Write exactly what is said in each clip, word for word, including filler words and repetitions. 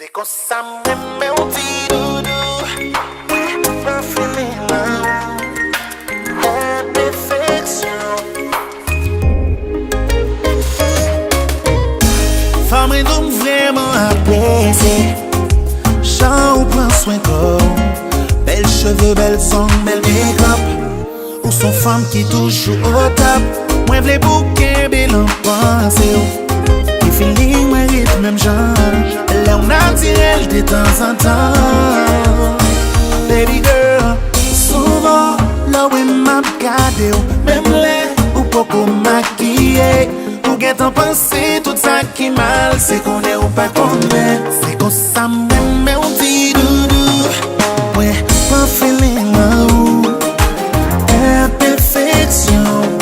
Se konsa m renmen w ti doudou. Mwen pran feeling nan ou. Enpèfeksyon. Fanm mwen di w m vrèman apresye jan ou pran swen kò w. Bèl cheve, bèl zong, bèl make-up. Ou s on fanm ki toujou o top. Mwen vle pou w kenbe l an panse w. Ki feeling mwen ret menm jan. Lè w natirèl detanzantan. Baby girl, souvan lè w wè m ap gade w, menm lè ou poko makiye, ou gentan panse tout sa ki mal, se konnen ou pa konnen. Se konsa m renmen w ti doudou. Mwen pran feeling nan ou. Enpèfeksyon.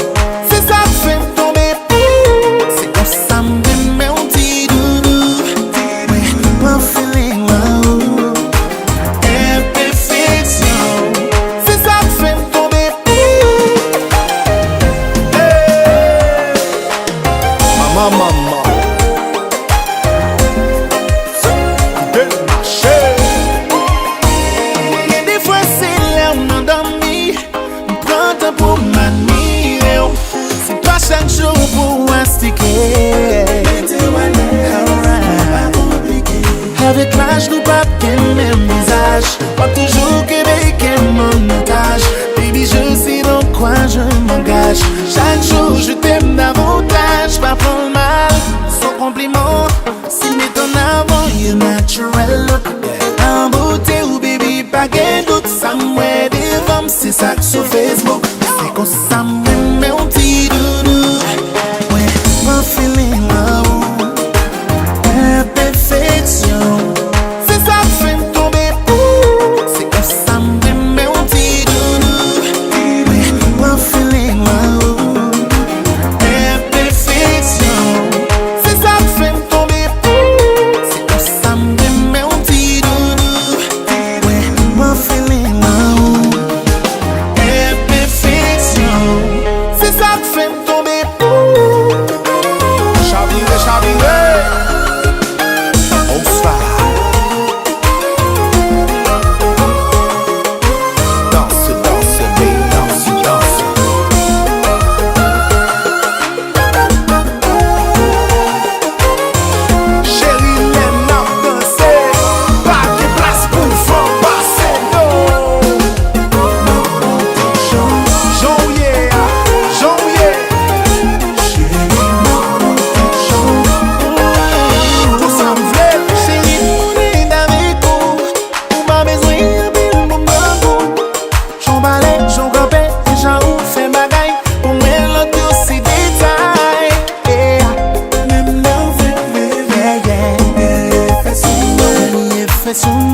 Se sa k fè m tonbe pou ou. Se konsa m renmen w ti doudou. Mwen pran feeling nan ou. Enpèfeksyon. Se sa k fè m tonbe pou ou. Hey! Manman, manman. Kite m mache. Gen de fwa se lè w nan dòmi, m pran tan pou m admire w. Se pa chak jou pou w astike. Alright. Avèk laj nou p ap gen menm vizaj. W ap toujou kenbe kè m an otaj. Baby, je sais dans quoi je m'engage. Chaque jour, je t'aime davantage. Pa pran l mal, s on konpliman. Si met an avan your natural look. An bote w, baby, pa gen dout. Sa m wè devan m, se sa k sou Facebook. Se konsa m renmen w ti doudou. Mwen pran feeling nan ou. Enpèfeksyon. Se sa k fè m tonbe pou ou. Se konsa m renmen w ti doudou. Mwen pran feeling nan ou. Enpèfeksyon. Se sa k fè m tonbe pou ou. Se konsa m renmen w ti doudou. Mwen pran feeling nan ou. Enpèfeksyon. Se sa k fè m tonbe pou ou. Chavire, chavire. Bonsoir. Danse, danse, baby, danse, danse. Cheri, lè n ap danse, pa gen plas pou fanm pase, no. Jan w ye a, jan w ye. Tou sa m vle, cheri, pou m ret avèk ou. Ou pa bezwen anpil pou m pran kou. Jan w pale, jan w kanpe, e jan ou fè bagay, pou mwen lòt yo se detay. Yeah. Menm lè w fè m reve, yeah, yeah. Ou gen efè sou mwen. Ou gen efè sou